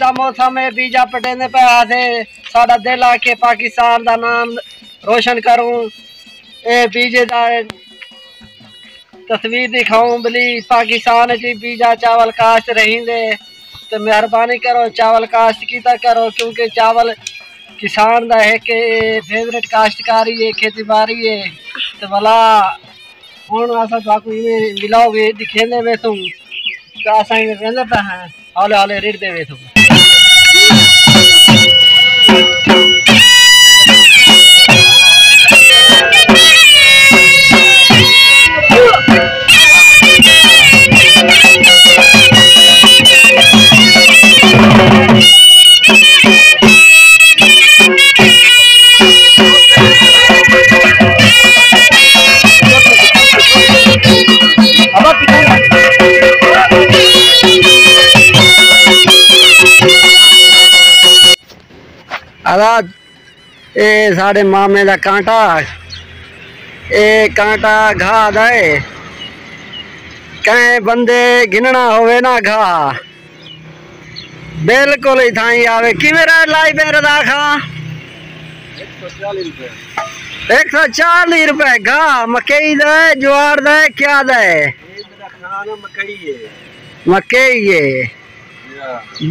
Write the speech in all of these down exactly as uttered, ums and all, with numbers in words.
دا موسم ہے، بیجا پٹیندے پئے ہاسے، ساݙا دل آکھے پاکستان دا نام روشن کروں۔ اے بیجے دا تصویر ݙکھاؤں بلی، پاکستان اچ وی بیجا چاول کاشت رہیندے، تے مہربانی کرو چاول کاشت کیتا کرو، کیونکہ چاول کسان دا ہک فیورٹ کاشتکاری ہے، کھیتی باڑی ہے۔ تے ولا ہݨ اساں تہاکوں ایویں ولاگ ݙکھیندے ویسوں، تے اساں ایویں ویندے پئے ہیں، ہولے ہولے رڑھدے ویسوں۔ آزاد، اے ساݙے مامے دا کانٹا، اے کانٹا گھا دا ہے، کہیں بندے گھنݨا ہووے نا گھا، بالکل اتھائیں آوے۔ کیویں ریٹ لائی پئے رضا خان؟ ہک سو چالی روپے گھا، مکئی دا ہے، جوار دا ہے، کیا دا ہے؟ مکئی ہے۔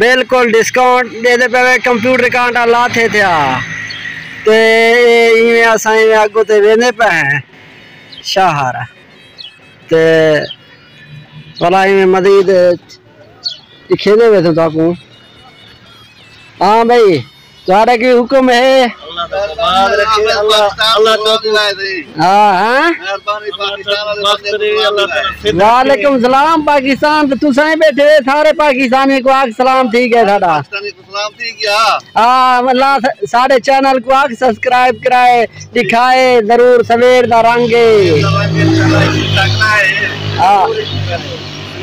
بالکل ڈسکاؤنٹ ݙیندے پئے، کمپیوٹر کانٹا لاتے تھیا۔ تے ایویں اساں ایویں اڳوں تے ویندے پئے ہیں شہر۔ تے ولا ایویں مزید ݙکھیندے ویسوں تہاکوں۔ ہاں بھائی، تہاݙا کی حکم ہے؟ اللہ دا کمال رکھے، اللہ، اللہ تو ہاں، ہاں۔ مہربانی پاکستان والے بندے کو۔ وعلیکم السلام پاکستان، تے تساں ہی ٻیٹھے ہوئے سارے پاکستانی کو آکھ سلام، ٹھیک ہے ساݙا۔ پاکستانی کو سلام، ٹھیک ہے۔ ہاں، اللہ س-، ساݙے چینل کو آکھ سبسکرائب کرائے، ݙکھائے ضرور سویر دا رنگ ہے۔ ہاں۔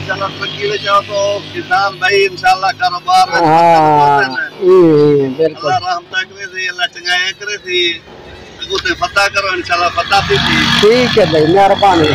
انشاءاللہ فقیر چاہو تو کسان بھائی انشاءاللہ کاروبار وچ ہاں، ہوں، بالکل۔ اللہ رحمتاں کرے سی، اللہ چنگائیاں کرے سی۔ اڳوں تے فتح کرو، انشاءاللہ فتح تھی سی۔ ٹھیک ہے بھائی، مہربانی۔